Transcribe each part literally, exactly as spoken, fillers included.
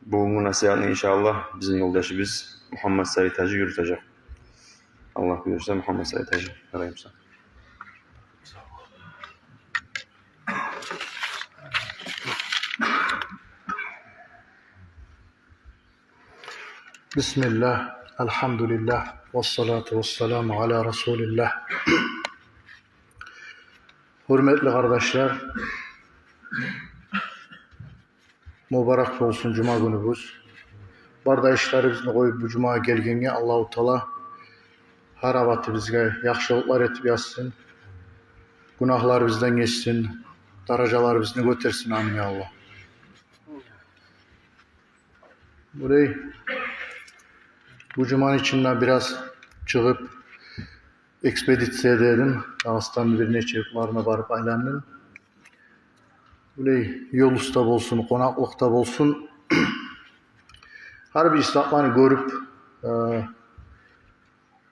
Бугюнгю насигьатны, иншааллагь, бизин ёлдашыбыз Мугьаммат Саид-гьажи юрютежек. Аллагь буюрса, Мугьаммат Саид-гьажи, къараймысан. Бисмиллагь, альгьамдулиллагь, вассалату вассаламу аля расулиллагь. Гьюрметли къардашлар, мубарак болсун жума гюнюбюз. Бар да ишлерибизни къоюп, бу жумагъа гелгенге Аллагьу Таала гьар абатыбызгъа яхшылыкълар этип язсын. Гюнагьларыбыздан гечсин, даражаларыбызны гётерсин. Амин, я Аллагь. Булай, бу жуманы ичинде бираз чыгъып, экспедиция дедим. Дагъыстанны бир нече юртларына барып айландым. Булай, ёл уьстде болсун, къонакълыкъда болсун, гьар бир затланы гёрюп, э,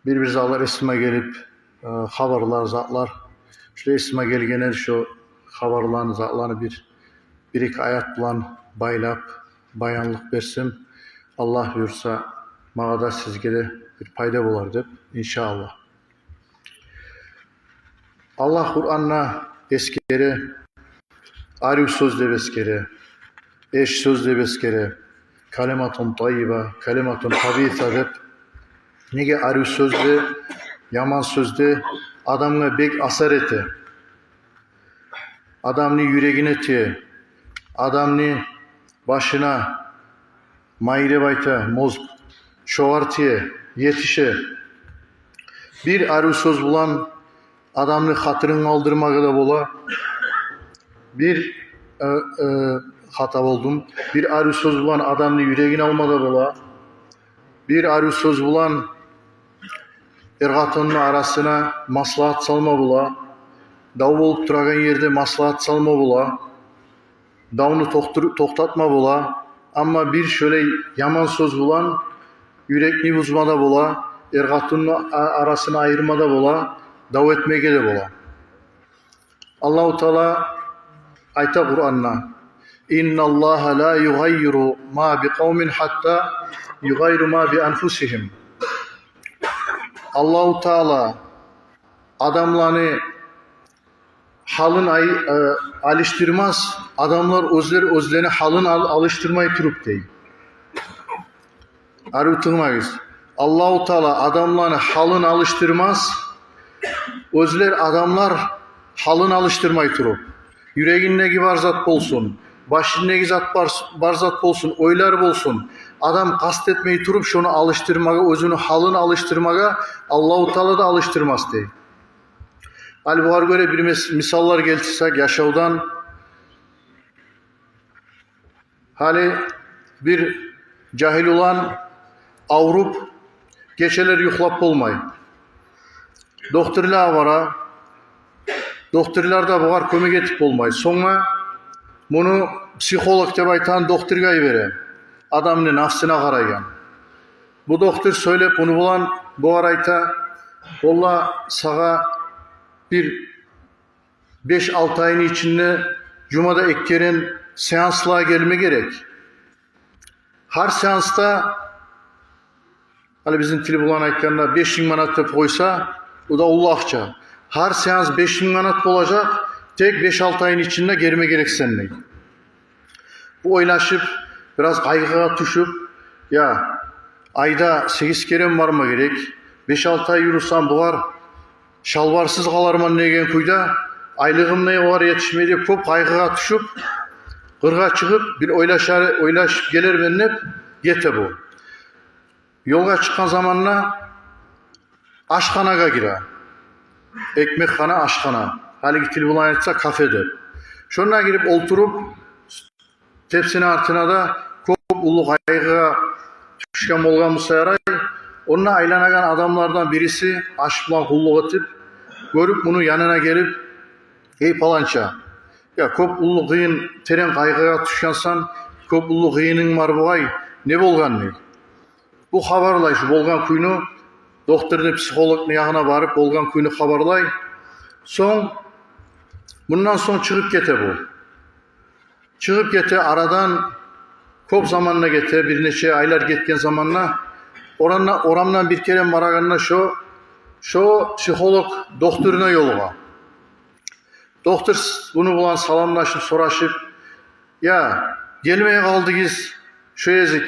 бир-бир затлар эсиме гелип, э, хабарлар, затлар. Шулай эсиме гелгенде, шо хабарланы, затланы бир, бир-эки аят булан байлап, баянлыкъ берсем, Аллагь буюрса, магъа да, сизге де бир пайда болар деп, иншааллагь. Аллагь Къуранда эсгере, арив сёз деп эсгере, эрши сёз деп эсгере, калиматун таййиба, калиматун хабиса деп. Неге арив сёз де, яман сёз де адамгъа бек асар эте. Адамны юрегине тие, адамны башына, май деп айта, мозг, шогъар тие, етише. Бир арив сёз булан адамны хатирин къалдырмагъа да бола. Бир, э, э, хата болдум. Бир арив сёз булан адамны юрегин алма да бола. Бир арив сёз булан эр-къатынны арасына маслагьат салма бола. Дав болуп турагъан ерде маслагьат салма бола. Давну токътур-, токътатма бола. Амма бир шолай яман сёз булан юрекни бузма да бола, эр-къатынны а-, арасын айырма да бола, дав этмеге де бола. Аллагьу Таала айта Къуранда: «Инналлагьа ла югъаййиру ма би къавмин хьатта югъаййиру ма би анфусигьим». Аллагьу Таала адамланы гьалын ай-, э, алышдырмас, адамлар оьзлер оьзлени гьалын ал-, алышдырмай туруп, дей. Арив тынглагъыз. Аллагьу Таала адамланы гьалын алышдырмас, оьзлер адамлар гьалын алышдырмай туруп. Юрегиндеги бар зат болсун, башындагъы зат бар, бар зат болсун, ойлар болсун, адам къаст этмей туруп, шону алышдырмагъа, оьзюню гьалын алышдырмагъа Аллагьу Таала да алышдырмас, дей. Гьали бугъар гёре бир мис-, мисаллар гелтирсек яшавдан. Гьали бир жагьил улан авруп, гечелер юхлап болмай. Докторлагъа бара. Докторлар да бугъар кёмек этип болмай. Сонг муну психолог деп айтагъан докторгъа йибере. Адамны нафсына къарайгъан. Бу доктор сёйлеп муну булан, бугъар айта: «Валлагь, сагъа бир беш-алты айны ичинде жумада эки керен сеанслагъа гелме герек. Гьар сеанста, гьали бизин тил булан айтгъанда, беш минг манат деп къойса, о да уллу акъча. Гьар сеанс беш минг манат болажакъ, тек беш-алты айны ичинде гелме герексен», — дей. Бу ойлашып, бираз къайгъыгъа тюшюп: «Я, айда сегиз керен барма герек, беш-алты ай юрюсем, бугъар шалбарсыз къаларман деген кюйде, айлыгъым да огъар етишмей», — деп, кёп къайгъыгъа тюшюп, къыргъа чыгъып, бир ойлашар, ойлашып гелермен деп гете бу. Ёлгъа чыкъгъан заманда ашханагъа гире. Экмекхана, ашхана. Гьалиги тил булан айтса, кафе деп. Шонда гирип олтуруп, тепсини артына да кёп уллу къайгъыгъа тюшген болгъан буса ярай. Онда айланагъан адамлардан бириси аш булан къуллукъ этип, гёрюп, муну янына гелип: «Эй, паланча, я, кёп уллу къыйын, терен къайгъыгъа тюшгенсен, кёп уллу къыйынынг бар бугъай, не болгъан?» — дей. Бу хабарлай шу болгъан кюйню, докторну, психологну ягъына барып, болгъан кюйню хабарлай. Сонг, мундан сонг чыгъып гете бу. Чыгъып гете, арадан Кёп заман да гете, бир нече айлар гетген заманда орамда, орамдан бир керен барагъанда шо, шо психолог докторуна ёлугъа. Доктор с-, буну булан саламлашып, сорашып: «Я, гелмей къалдыгъыз, шо эзик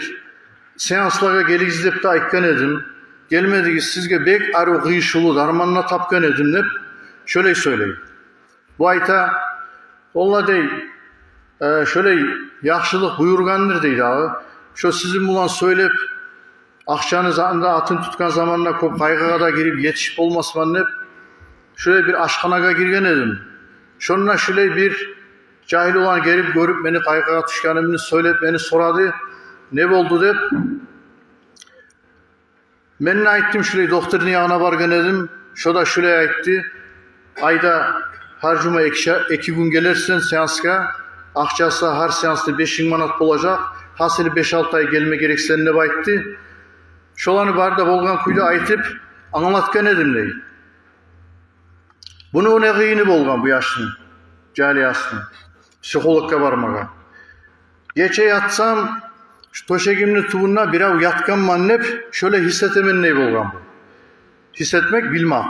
сеанслагъа гелигиз деп де айтгъан эдим. Гелмедигиз, сизге бек арив, къыйышывлу дарман да тапгъан эдим», — деп шолай сёйлей. Бу айта: «Валлагь, — дей, — э, шолай яхшылыкъ буюргъандыр, — дей дагъы. — Шо сизин булан сёйлеп, акъчаны, затны да атын тутгъан заманда кёп къайгъыгъа да гирип етишип болмасман деп, шолай бир ашханагъа гирген эдим. Шонда шолай бир жагьил улан гелип, гёрюп мени къайгъыгъа тюшгенимни, сёйлеп, мени сорады, не болду деп. Мен де айтдым, шолай докторну ягъына баргъан эдим. Шо да шолай айтды: айда гьар жума эки ша-, эки гюн гелерсен сеансгъа, акъчасы гьар сеансны беш минг манат болажакъ, гьасили беш-алты ай гелме герексен», — деп айтды. Шоланы бары да болгъан кюйде айтып англатгъан эдим, — дей. Буну не къыйыны болгъан бу яшны, жагьил яшны, психологгъа бармагъа. «Гече ятсам, шу тёшегимни тюбюнде бирев ятгъанман деп шолай гьис этемен», — дей болгъан бу. Гьис этмек — билмек.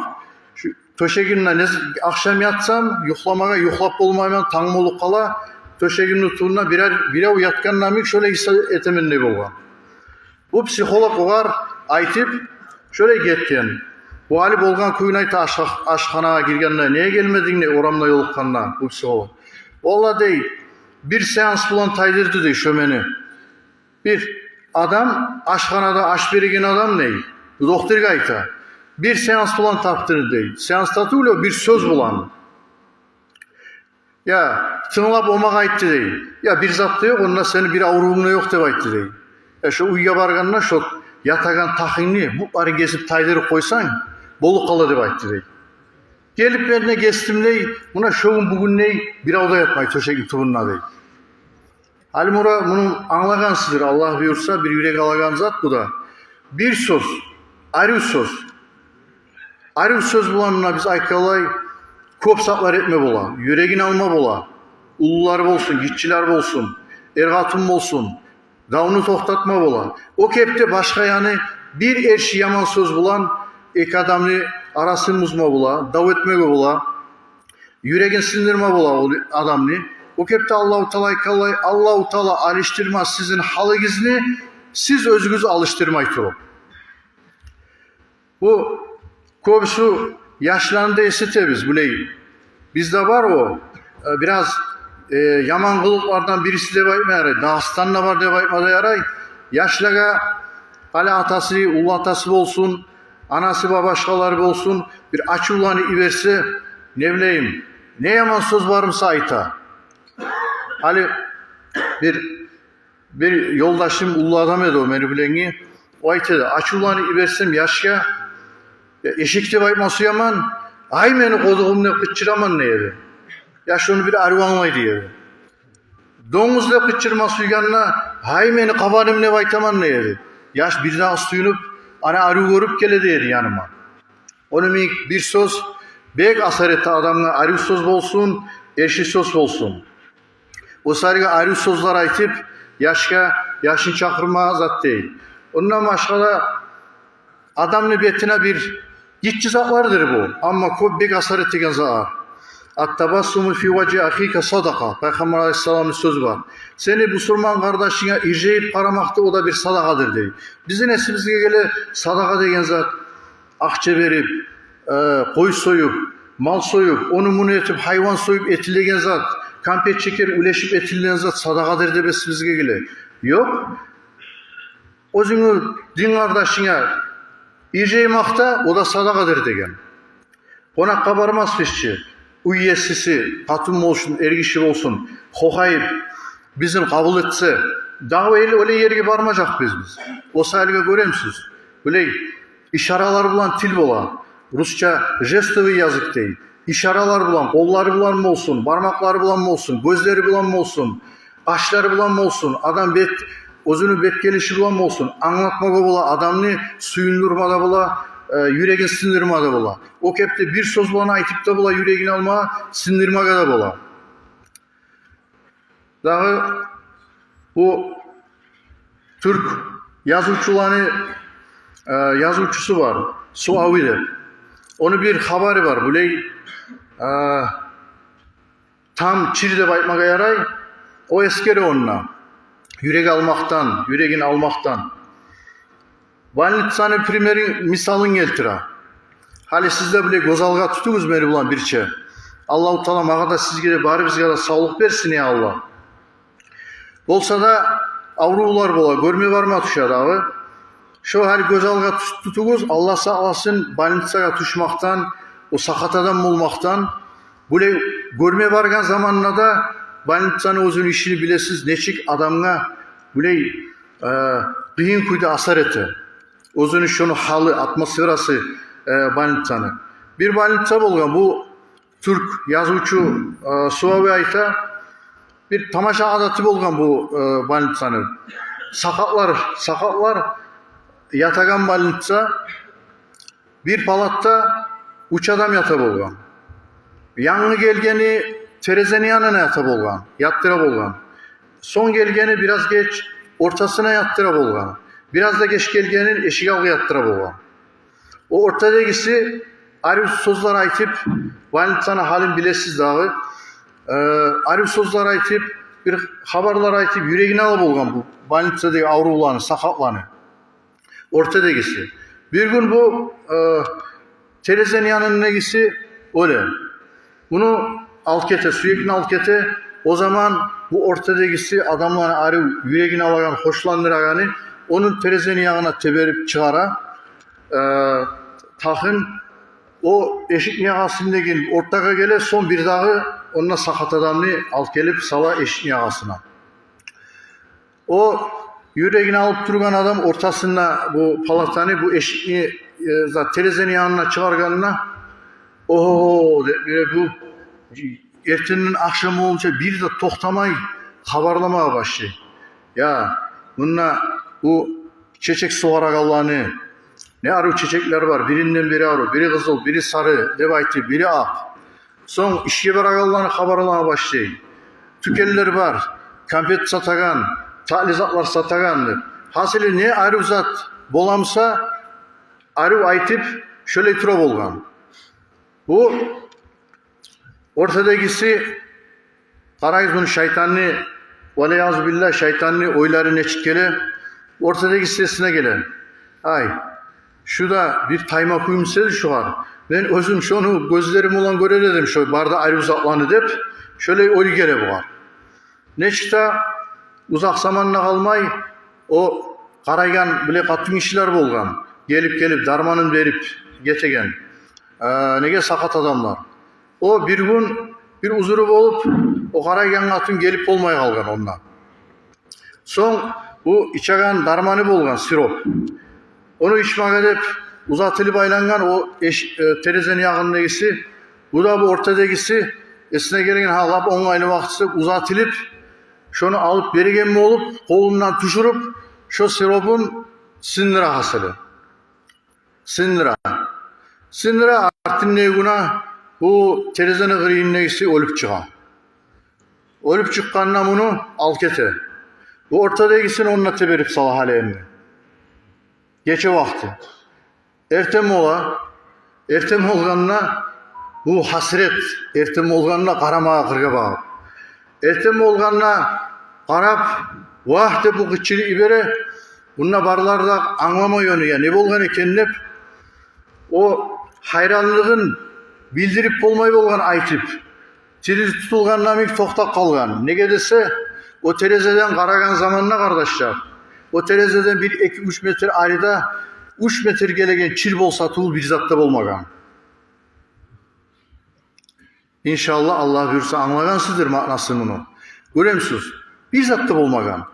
«Шу тёшегимде, не з-, ахшам ятсам, юхламагъа юхлап болмайман, танг болуп къала, тёшегимни тюбюнде бирер, бирев ятгъан йимик шолай гьис этемен», — дей болгъан. Бу психолог огъар айтып, шолай гетген. Бу гьали болгъан кюйню айта, ашха-, ашханагъа гиргенде: «Неге гелмединг?» — дей, орамда ёлукъгъанда бу психолог. «Валлагь, — дей, — бир сеанс булан тайдырды, — дей, — шо мени. Бир адам, ашханада аш береген адам, — дей, бу докторгъа айта, — бир сеанс булан тапдырды, — дей. — Сеанс да тюгюл, о бир сёз булан. Я, тынглап о магъа айтды, — дей. — Я, бир зат да ёкъ, онда сени бир аврувунг да ёкъ, — деп айтды, — дей. — Я, шо уьйге баргъанда шо ятагъан тахынгны бутларын гесип тайдырып къойсанг, болуп къала», — деп айтды, — дей. — Гелип мен де гесдим, — дей, — муна шо гюн бугюн, — дей, — бирев де ятмай тёшегим тюбюнде», — дей. Гьали муна муну англагъансыздыр, Аллагь буюрса, бир юрек алагъан зат бу да. Бир сёз, арив сёз. Арив сёз булан, муна биз айтгъанлай, кёп затлар этме бола. Юрегин алма бола. Уллулар болсун, гиччилер болсун, эр-къатын болсун, давну токътатма бола. О кепде башгъа, яни, бир эрши яман сёз булан эки адамны арасын бузма бола, дав этмеге бола. Юрегин сындырма бола ол адамны. О кепде Аллагьу Таала айтгъанлай: «Аллагьу Таала алышдырмас сизин гьалыгъызны сиз оьзюгюз алышдырмай туруп». Бу кёбюсю яшланы да эситебиз, билей. Бизде бар о, э, бираз, э, яман къылыкълардан бириси деп айтма ярай, Дагъыстанда бар деп айтма да ярай. Яшлагъа, гьали атасы, уллу атасы болсун, анасы ва башгъалары болсун, бир ачувланып йиберсе, не билейим, не яман сёз бар буса айта. Гьали бир, бир ёлдашым, уллу адам эди о мени билегеним, о айта эди: «Ачувланып йиберсем яшгъа, я, эшек деп айтма сюемен, гьай мени къодугъум деп къычыраман», — дей эди. Яш ону бир арив англай эди. «Донгуз деп къычырма сюйгенде, гьай мени къабаным деп айтаман», — дей эди. Яш бир дагъы сююнюп, аны арив гёрюп геле эди яныма. Ону йимик бир сёз бек асар эте адамгъа, арив сёз болсун, эрши сёз болсун. О сариге арив сёзлер айтып, яшгъа, яшны чакъырма зат дей. Ондан башгъа да адамны бетине бир гиччи затлардыр бу, амма кёп бек асар этеген затлар. «Ат-табассуму фи важгьи ахика садакъа», Пайхаммар алайгьиссаламны сёзю бар. Сени бусурман къардашынга иржайып къарамакъ да, о да бир садагъадыр дей. Бизин эсибизге геле садагъа деген зат акъча берип, э, къой союп, мал союп, ону-муну этип, гьайван союп этилеген зат, кампет-шекер уьлешип этилеген зат садагъадыр деп эсибизге геле. Ёкъ. Оьзюнгню дин къардашынга иржаймакъ да, о да садагъадыр деген. Къонакъгъа бармас бизче, уьй есиси, къатын болсун, эргиши болсун, хохайып, бизин къабул этсе, дагъы эл оьле ерге бармажакъбыз биз. О саялы гёремисиз, билей, ишаралар булан тил бола. Русча жестовый язык дей. Ишаралар булан, къоллары булан болсун, бармакълары булан болсун, гёзлери булан болсун, къашлары булан болсун, адам бет, оьзюню бет гелиши булан болсун, англатмагъа бола, адамны сююндюрме де бола, э, юрегин сындырма да бола. О кепде бир сёз булан айтып да бола, юрегин алма, сындырмагъа да бола. Дагъы бу тюрк язывчуланы, э, язывчусу бар, Суави деп. Ону бир хабары бар, булай, э, там чир деп айтмагъа ярай, о эсгере онда. Юрек алмакъдан, юрегин алмакъдан. Больницаны примерин, мисалын гелтире. Гьали сиз де булай гёз алгъа тутугъуз мени булан бирче. Аллагьу Таала магъа да, сизге де, барыбызгъа да савлукъ берсин, я Аллагь. Болса да, аврувлар бола, гёрме барма тюше дагъы. Шо гьали гёз алгъа тут-, тутугъуз, Аллагь сакъласын больницагъа тюшмакъдан, о сакъат адам болмакъдан. Булай гёрме баргъан заманда да больницаны оьзюню ишини билесиз, нечик адамгъа булай, э, къыйын кюйде асар эте. Оьзюню шону гьалы, атмосферасы, э, больницаны. Бир больница болгъан, бу тюрк язывчу, э, Суави айта, бир тамаша адаты болгъан бу, э, больницаны. Сакъатлар, сакъатлар ятагъан больница. Бир палатда уьч адам ята болгъан. Янгы гелгени терезени янына ята болгъан, ятдыра болгъан. Сонг гелгени бираз геч ортасына ятдыра болгъан. Бираз да геч гелгенин эшик алгъа ятдыра болгъан. О ортадагиси арив сёзлер айтып, больницаны гьалын билесиз дагъы. Э, арив сёзлер айтып, бир хабарлар айтып, юрегин ала болгъан бу больницадагъы аврувланы, сакъатланы. Ортадагиси. Бир гюн бу, э, терезени янындагиси оьле. Муну алып гете, сюекни алып гете. О заман бу ортадагиси, адамланы арив юрегин алагъан, хошландырагъаны, ону терезени ягъына теберип чыгъара. Э, тахын о эшикни ягъасындагъы ортагъа геле, сонг бир дагъы онда сакъат адамны алып гелип сала эшикни ягъасына. О юрегин алып тургъан адам ортасында бу палатаны, бу эшикни, э, за-, терезени янына чыгъаргъанда, «Ого», — деп, бир бу эртенден ахшам болгъунча бир де токътамай хабарламагъа башлай. «Я, мунда бу чечек сугъарагъанланы, не арив чечеклер бар, биринден бири арив, бири къызыл, бири сары», — деп айтып, бири акъ. Сонг ишге барагъанланы хабарламагъа башлай. Тюкенлер бар, конфет сатагъан, татли затлар сатагъан деп. Гьасили, не арив зат боламса, арив айтып, шолай тура болгъан. Бу ортадагиси, къарайгъыз, муну шайтанны, валиязу биллагь, шайтанны ойлары нечик геле, ортадагиси эсине геле. «Ай, шу да бир таймакъ уьймюсез шугъар. Мен оьзюм шону гёзлерим булан гёрер эдим, шо бары да арив затланы», — деп, шолай ой геле бугъар. Нечик де узакъ заман да къалмай, о къарайгъан булай къатынгишилер болгъан, гелип-гелип дарманын берип гетеген. Э, неге, сакъат адамлар. О бир гюн бир узуру болуп, о къарайгъан къатын гелип болмай къалгъан онда. Сонг бу ичеген дарманы болгъан, сироп. Ону ичмеге деп узатылып айлангъан о эш-, э, терезени ягъындагиси, бу да бу ортадагиси, эсине гелген, гьа, лап онгайлы вакътиси, узатылып, шону алып берген болуп, къолундан тюшюрюп, шо сиропун сындыра гьасили. Сындыра. Сындыра, артындагъы гюн бу терезени къырыйындагиси оьлюп чыгъа. Оьлюп чыкъгъанда муну алып гете. Бу ортадагисин онда теберип сала гьали энни. Гече вакъти. Эртен бола. Эртен болгъанда бу гьасирет, эртен болгъанда къарамагъа къыргъа багъып. Эртен болгъанда къарап, «Вагь!» — деп бу къычырып йибере. Мунда барлар да англамай ону, «Я, не болгъан экен?» — деп. О гьайранлыгъын билдирип болмай болгъан айтып. Тили тутулгъанда йимик токътап къалгъан. Неге десе, о терезеден къарагъан заманда, къардашлар, о терезеден бир, эки, уьч метр арыда, уьч метр гелеген чир болса тюгюл, бир зат да болмагъан. Иншаллагь, Аллагь буюрса, англагъансыздыр маънасын муну. Гёремисиз, бир зат да болмагъан.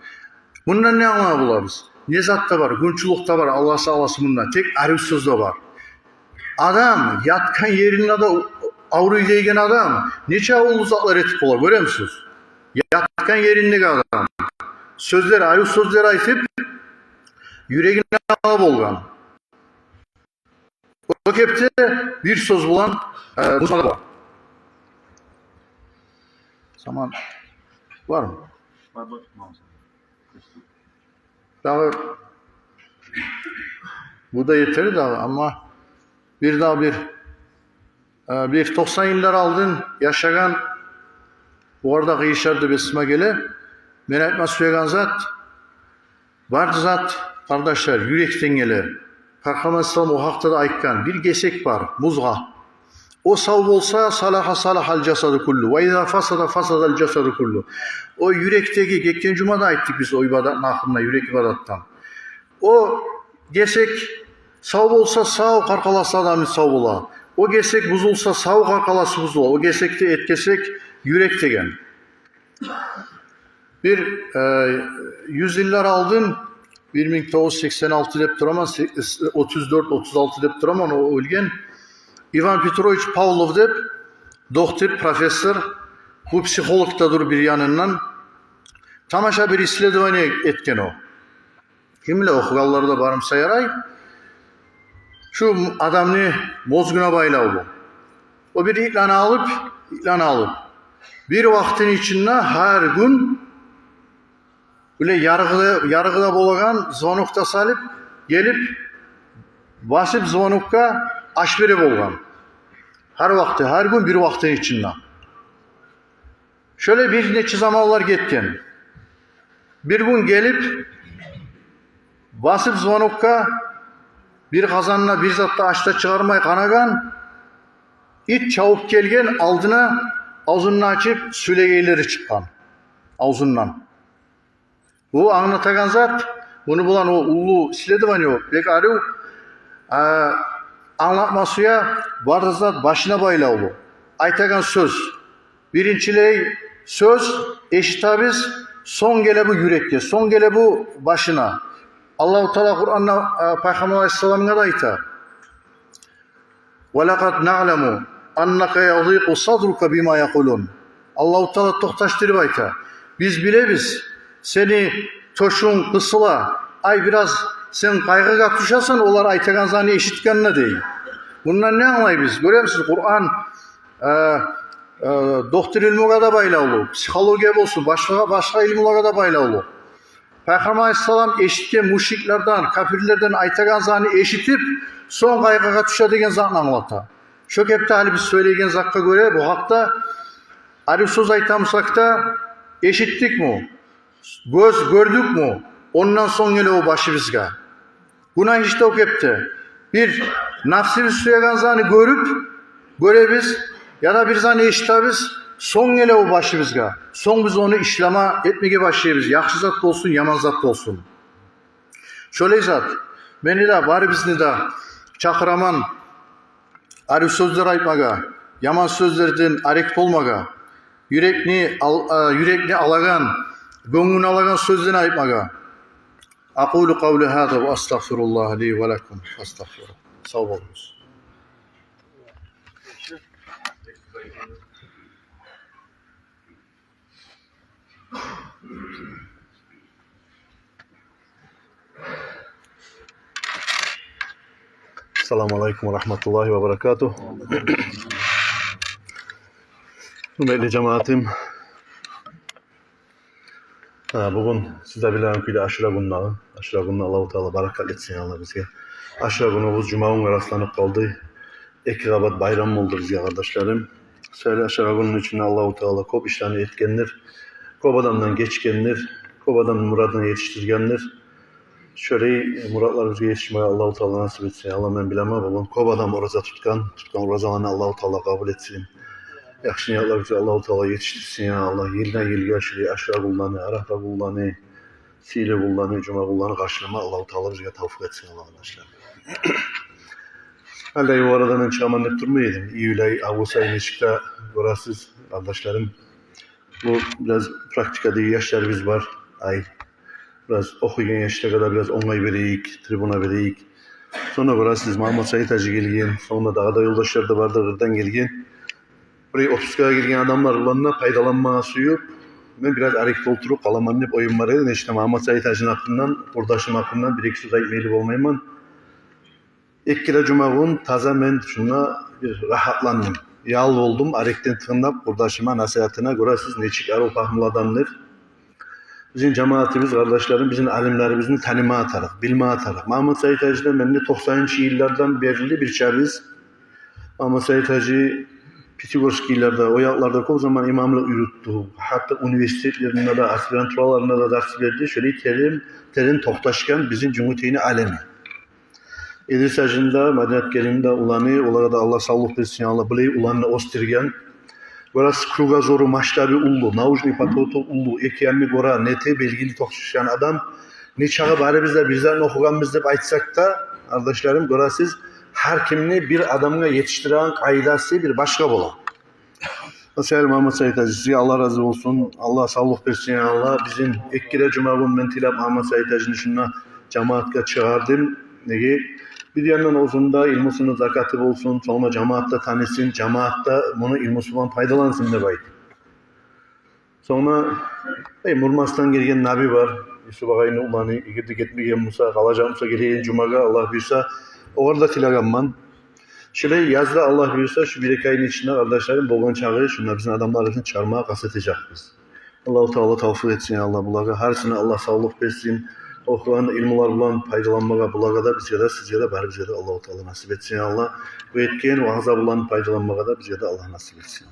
Мундан не англама болабыз? Не зат да бар, гюнчюлюк де бар, Аллагь сакъласын мундан. Тек арив сёз де бар. Адам ятгъан еринде де авруй деген адам нече уллу затлар этип бола, гёремисиз? Ятгъан ериндеги адам. Сёзлер, арив сёзлер айтып, юрегин ала болгъан. О кепде бир сёз булан, э, бузма да бола. Заман бармы? Бар, бар. Тамам. Дагъы бу да етер дагъы, амма бир дагъы бир, э, бир токъсан йыллар алдын яшагъан, бугъар да къыйышар деп эсиме геле. Мен айтма сюеген зат, бар зат, къардашлар, юрекден геле. Пайхаммар салам о гьакъда да айтгъан: бир гесек бар, музгъа. О сав болса, салагьа, салагьал жасаду куллу, ва иза фасада, фасадал жасаду куллу. О юрекдеги, гетген жума да айтдыкъ биз о ибадатны гьакъында, юрек ибадатдан. О гесек сав болса, сав къаркъарасы адамны сав бола. О гесек бузулса, сав къаркъарасы бузула. О гесекде эт гесек юрек деген. Бир, э, юз йыллар алдын, бир минг тогъуз юз сексен алты деп тураман, се-, отуз дёрт, отуз алты деп тураман, о оьлген. Иван Петрович Павлов деп доктор, профессор, бу психолог да дюр бир янындан. Тамаша бир исследование этген о. Ким биле, охугъанлар да бармыса ярай. Шу адамны мозгуна байлавлу. О бир итлени алып, итлени алып, бир вакътини ичинде гьар гюн булай ярыгъы да, ярыгъы да болагъан звонок да салып, гелип, басып звонокгъа аш бере болгъан. Гьар вакъти, гьар гюн бир вакътини ичинде. Шолай бир нече заманлар гетген. Бир гюн гелип, басып звонокгъа, бир къазанына бир зат да аш да чыгъармай къанагъан, ит чавуп гелген алдына, авзун да ачып, сёйлегенлери чыкъгъан авзундан. Бу англатагъан зат, муну булан о уллу исследование, о бек арив, а, англатма сюе, бары зат башына байлавлу. Айтагъан сёз. Биринчилей сёз эшитебиз, сонг геле бу юрекге, сонг геле бу башына. Аллагьу Таала Къуранда, а, Пайхаммар алайгьиссаламгъа да айта: «Ва лакъад наъламу аннака язикъу садрука бима якъулун». Аллагьу Таала токъташдырып айта: «Биз билебиз, сени тёшюнг къысыла, ай, бираз сен къайгъыгъа тюшесен олар айтагъан затны эшитгенде», – дей. Мундан не англайбыз? Гёремисиз, Къуран, э, э, доктор илмугъа да байлавлу, психология болсун, башгъа, башгъа илмулагъа да байлавлу. Пайхаммар алайгьиссалам эшитген мушриклерден, капирлерден айтагъан затны эшитип, сонг къайгъыгъа тюше деген затны англата. Шо кепде гьали биз сёйлейген затгъа гёре, бу гьакъда арив сёз айтамысакъ да, эшитдикми, гёз гёрдюкмю, ондан сонг геле о башыбызгъа. Гюнагь иш де о кепде. Бир нафсыбыз сюеген затны гёрюп, гёребиз, яда бир затны эшитебиз, сонг геле о башыбызгъа. Сонг биз ону ишлеме, этмеге башлайбыз. Яхшы зат болсун, яман зат болсун. Шолай зат. Мени де, барыбызны да чакъыраман арив сёзлер айтмагъа, яман сёзлерден арек болмагъа, юрекни ал-, а, юрекни алагъан, гёнгюн алагъан сёзлени айтмагъа. أقول قولي هذا وأستغفر الله لي ولكم فاستغفروه. Сав болугъуз. Ассаламу алейкум ва рагьматуллагьи ва баракатугь. Гьюрметли жамаатым, Гьа, бугюн сиз де билеген кюйде Ашура гюню дагъы. Ашура гюнюн Аллагьу Таала баракат этсин, я Аллагь, бизге. Ашура гюнюбюз жума гюнге расланып къалды. Эки къабат байрам болду бизге, къардашларым. Шолай Ашура гюнюню ичинде Аллагьу Таала кёп ишлени этгендир. Кёп адамдан гечгендир. Кёп адамны мурадына етишдиргендир. Шолай муратларыбызгъа етишмеге Аллагьу Таала насип этсин. Аллагь, мен билемен, бугюн кёп адам ораза тутгъан, тутгъан оразаланы Аллагьу Таала къабул этсин. Яхшы ниятларыбызгъа Аллагьу Таала етишдирсин, я Аллагь. Йылдан йылгъа шолай Ашура гюнлени, Арафа гюнлени, сыйлы гюнлени, жума гюнлени къаршылама Аллагьу Таала бизге тавфикъ этсин, Аллагь, къардашлар. Гьали де бу арада мен чыгъаман деп турмай эдим. Июль ай, август ай нечик де гёресиз, къардашларым. Бу бираз практикадагъы яшларыбыз бар. Ай, бираз охуйгъан яшлагъа да бираз онгай берейик, трибуна берейик. Сонг да гёресиз, Магьаммат Саид-гьажи гелген, сонг да дагъы да ёлдашлар да бардыр, къырдан гелген. Бир отпускагъа гелген адамлар булан да пайдаланмагъа сююп, мен бираз арекде олтуруп къаламан деп оюм бар эди. Нечик де Магьаммат Саид-гьажини гьакъындан, къурдашым гьакъындан бир-эки сёз айтмайлы болмайман. Эки де жума гюн таза мен шунда бир рагьатландым. Ял болдум, арекден тынглап, къурдашыма насигьатына гёресиз, нечик арив пагьмулу адамдыр. Бизин жамаатыбыз, къардашларым, бизин алимлерибизни таныма тарыкъ, билме тарыкъ. Магьаммат Саид-гьажи де, мен де токъсанынчы йыллардан берли бирчебиз. Магьаммат Саид-гьажи Пятигорскийлерде, о якъларда кёп заман имамлыкъ юрютдю. Гьатта университетлеринде де, аспирантураларында да дарс берди. Шолай терен, терен токъташгъан бизин Жюнгютейни алими. Идрис-гьажини де, Маданиятгерини де уланы, олагъа да Аллагь савлукъ берсин, Аллагь, булай уланны оьсдюрген. Гёресиз, кругозору, масштабы уллу, научный потоку уллу, эки янын гёре, нете, белгили токъташгъан адам. Нечакъы барыбыз да бир затны охугъанбыз деп айтсакъ да, къардашларым, гёресиз, гьар кимни бир адамгъа етишдиреген къайдасы бир башгъа бола. О саялы, Магьаммат Саид-гьажи, сизге Аллагь рази болсун, Аллагь савлукъ берсин, Аллагь. Бизин экки де жумагюн мен тилеп Магьаммат Саид-гьажини шунда жамаатгъа чыгъардым. Неге? Бир яндан оьзюню де илмусуну закаты болсун, сонг да жамаат да танысын, жамаат да муну илмусу булан пайдалансын деп айтып. Сонг да, эй, Мурманскдан гелген Наби бар, Юсуп агъайны уланы, эгер де гетмеген буса, къалажакъ буса, гелеген жумагъа, Аллагь буюрса, огъар да тилегенмен. Шулай язда, Аллагь буюрса, шу бир-эки айны ичинде, къардашларым, болгъан чакъы шунда бизин адамларыбызны чыгъармагъа къаст этежекбиз. Аллагьу Таала тавфикъ этсин, Аллагь, булагъа гьарисине Аллагь савлукъ берсин. Охугъан илмулар булан пайдаланмагъа булагъа да, бизге де, сизге де, барыбызгъа да Аллагьу Таала насип этсин, Аллагь. Бу этген ваъза булан пайдаланмагъа да бизге де Аллагь насип этсин.